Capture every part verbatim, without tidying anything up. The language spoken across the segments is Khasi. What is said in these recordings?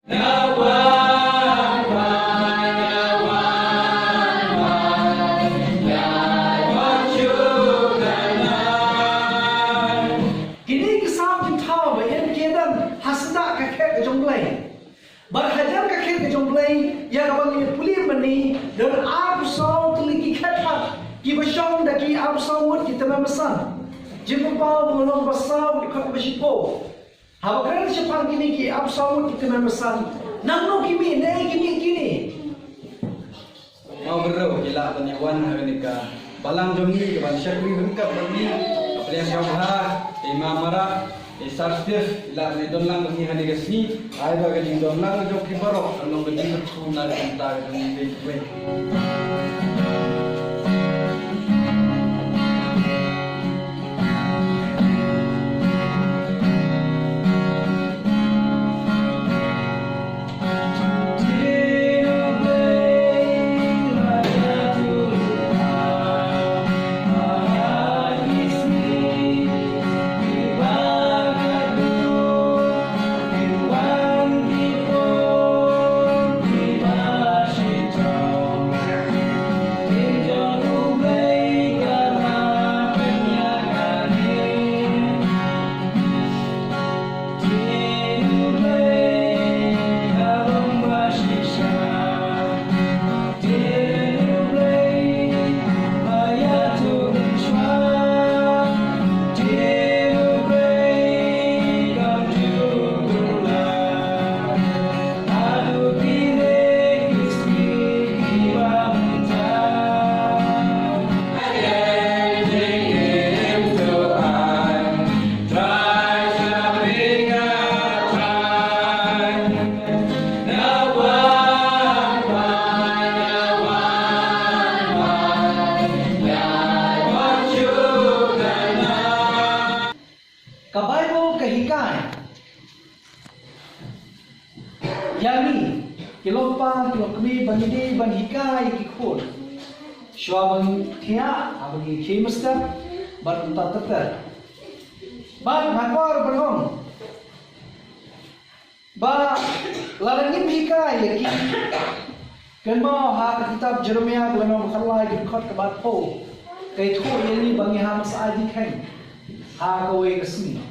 Kine ki Salm ki thaw ba ïeng ki don ha sdang ka khet ka jong U Blei. Bad hajan ka khet ka jong U Blei, ïa kaba ngi pule mynne, don arphew saw tylli ki khet pat, kiba shong da ki arphew saw ngut ki tymmen basan. Jingpynpaw ba long ba saw ki khet ba shiphew. Haba kren shaphang kine ki arphew saw ngut ki tymmen basan, nangno ki mih, naei ki mih kine? Mawbynriew ki lah ban ïa wan ha kane ka balang jong ngi, ka ban shakri ryngkat bad ngi. Ka pliang sngewbha, i Ma Marak, i Sir Steve, ki lah ban ïa don lang bad ngi ha kane ka sngi. Ai ba ka jingdon lang jong ki baroh kan long ka jingkyrkhu na ka bynta ka jong ngi kiwei kiwei. Ka Baibl ka hikai ïa ngi ki longpa ki longkmie ba ngi dei ban hikai ïa ki khun shuwa ban thiah, haba ngi khie mynstep bad kumta ter ter. Bad nga kwah ban ong ba lada ngim hikai ïa ki, kynmaw ha ka kitab Jeremaïah ka lynnong ba khatlai ka dkhot kaba arphew, ka ïathuh ïa ngi ba ngi hap ban sa ai jingkheiñ ha kawei ka sngi.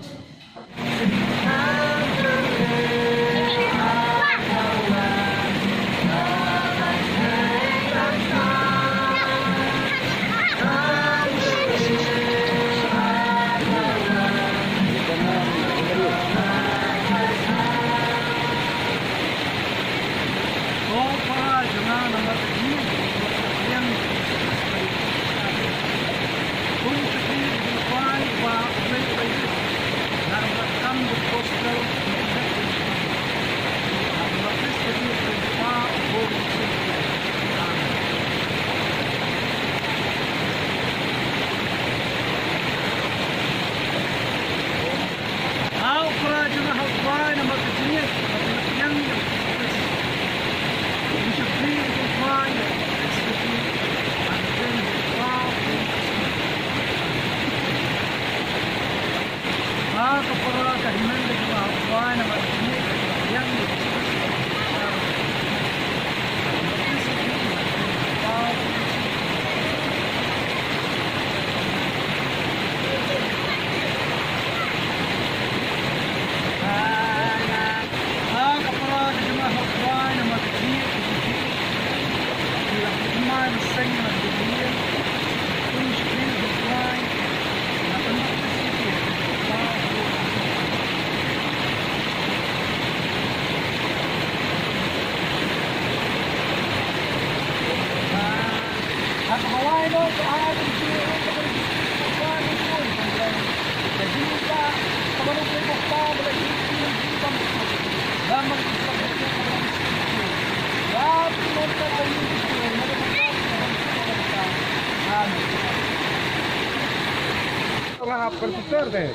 Orang apa prepare deh.